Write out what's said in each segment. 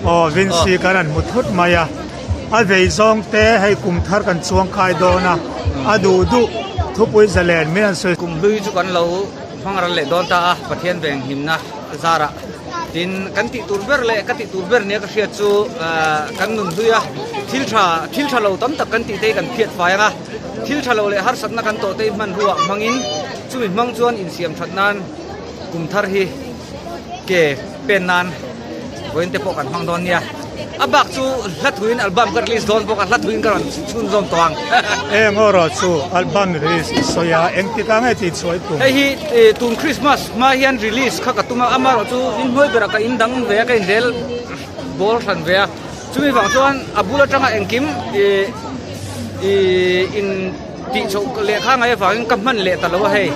Aw Vincy kan han hmu thut mai a, a vei zawng te hei kum thar kan chuang khai dawn a, a duh duh thupui zalen min han sawi. Kum hlui chu kan lo hmang ral leh dawn ta a, Pathian veng himna zarah tin kan tih tur ber leh ka tih tur ber nia ka hriat chu kan nun hlui a, thil tha thil tha lo tam tak kan tih te hi kan phiat fai ang a, thil tha lo leh harsatna kan tawh te hi hmanruah hmangin chumi hmang chuan insiam that nan kum thar hi ke pen nan vawiin te pawh kan hmang dawn nia. A bak chu hla thuin album ka release dawn bawk a, hla thuin ka rawn chhun zawm tawh ang. Eng erawh chu album release i sawi a, engtik ah nge tih chhuah i tum? Hei hi tun Christmas hma hian release kha ka tum a, amaherawh chu inhnuai berah ka indang ve a, ka inrel bawl hran ve a, chumi vang chuan a bul atanga engkim ih in Tih chhoh lehkha ngai avangin ka hman leh ta lo a hei.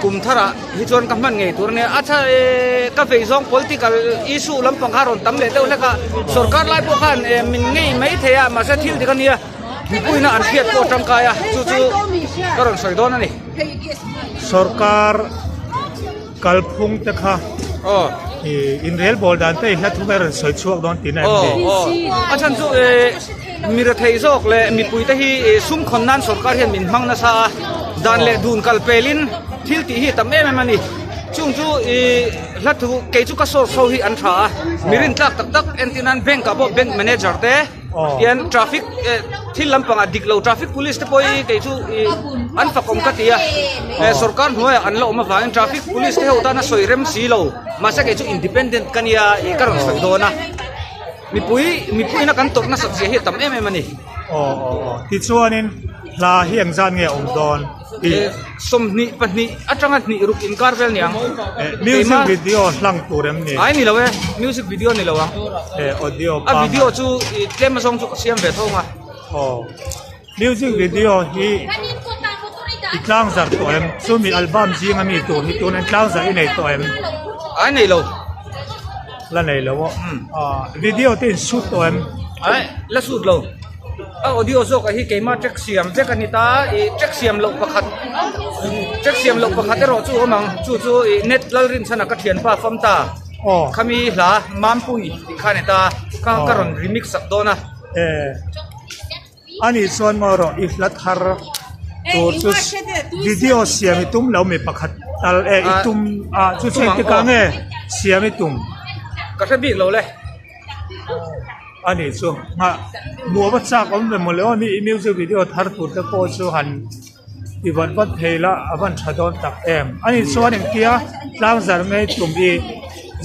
Kum tharah hi chuan ka hman ngei tur a nia. A tha e, ka vei zawng political issue lampang kha rawn tam leh deuh hlek a. Sorkar lai pawh khan e min ngei mai thei a, mahse thil dik a nia. Mipuina an hriat pawh tangkai a, chu chu ka rawn sawi dawn a ni. Sorkar kalphung te kha inrelbawl dan te i hla thum a rawn sawi chhuak dawn tihna em ni? A chhan chu e. Mi rethei zawk leh mipuite hi sum khawn nan sorkar hian min hmang nasa a, dan leh dun kal pelin thil tih hi a tam em em a ni. Chung chu ih hla thu kei chu ka source ho hi an tha a, mi rintlak tak tak entir nan bank ah pawh bank manager te hian traffic eh thil lampangah dik lo traffic police te pawh hi kei chu ih an fakawm ka ti a, eh sorkar hnuaiah an la awm avangin traffic police te ho tan a sawi rem si lo mahse kei chu independent ka nia ih ka rawn sawi dawn a. Mipui, mipuiin a kan tawrh nasat zia hi a tam em em a ni. Aw aw aw, tichuanin hla hi engzat nge a awm dawn? Eh, 22 atanga hnih ruk inkar vel ni ang. Eh, music video hlang tur em ni? Ai ni lo e, music video ni lo ang. Eh, audio A video chu tlem azawng chu ka siam ve thawng a. Aw, music video hi i tlangzarh tawh em? Chumi album zinga mi tur hi tun an tlangzarh i nei tawh em? Ai nei lo. La nei lo aw. Video te in shoot tawh em? Ai la shoot lo. A audio zawk ah hi keima track siam vek a ni ta. I track siam loh pakhat track siam loh pakhat erawh chu awm ang. Chu chu i net Lalrinchhana ka thianpa fam ta. Khami hla Mampui tih kha a ni ta. Kha ka rawn remix sak dawn a. Eh. Ani chuan maw rawh i hla thar tur chu video siam i tum lo mi pakhat tal e i tum a chu chu engtik ah nge siam i tum ka hre bik lo le ani chu nghah nuam a chak awm ve mawle aw ni i music video thar tur te pawh chu han I vat vat thei la a van tha dawn tak em ani chuan engtia tlang zar ngei tum i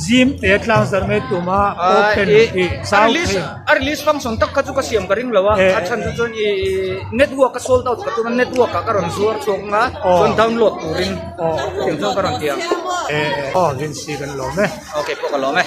zim te tlang zar ngei tum a open i zau thei a release function tak kha chu ka siam ka ring lo a a chhan chu chuan i network a sold out ka tum a network ah ka rawn zuar chhuak ang a chuan download turin tiang chuan ka rawn ti ang aw Vincy kan lawm e okay pawh ka lawm e.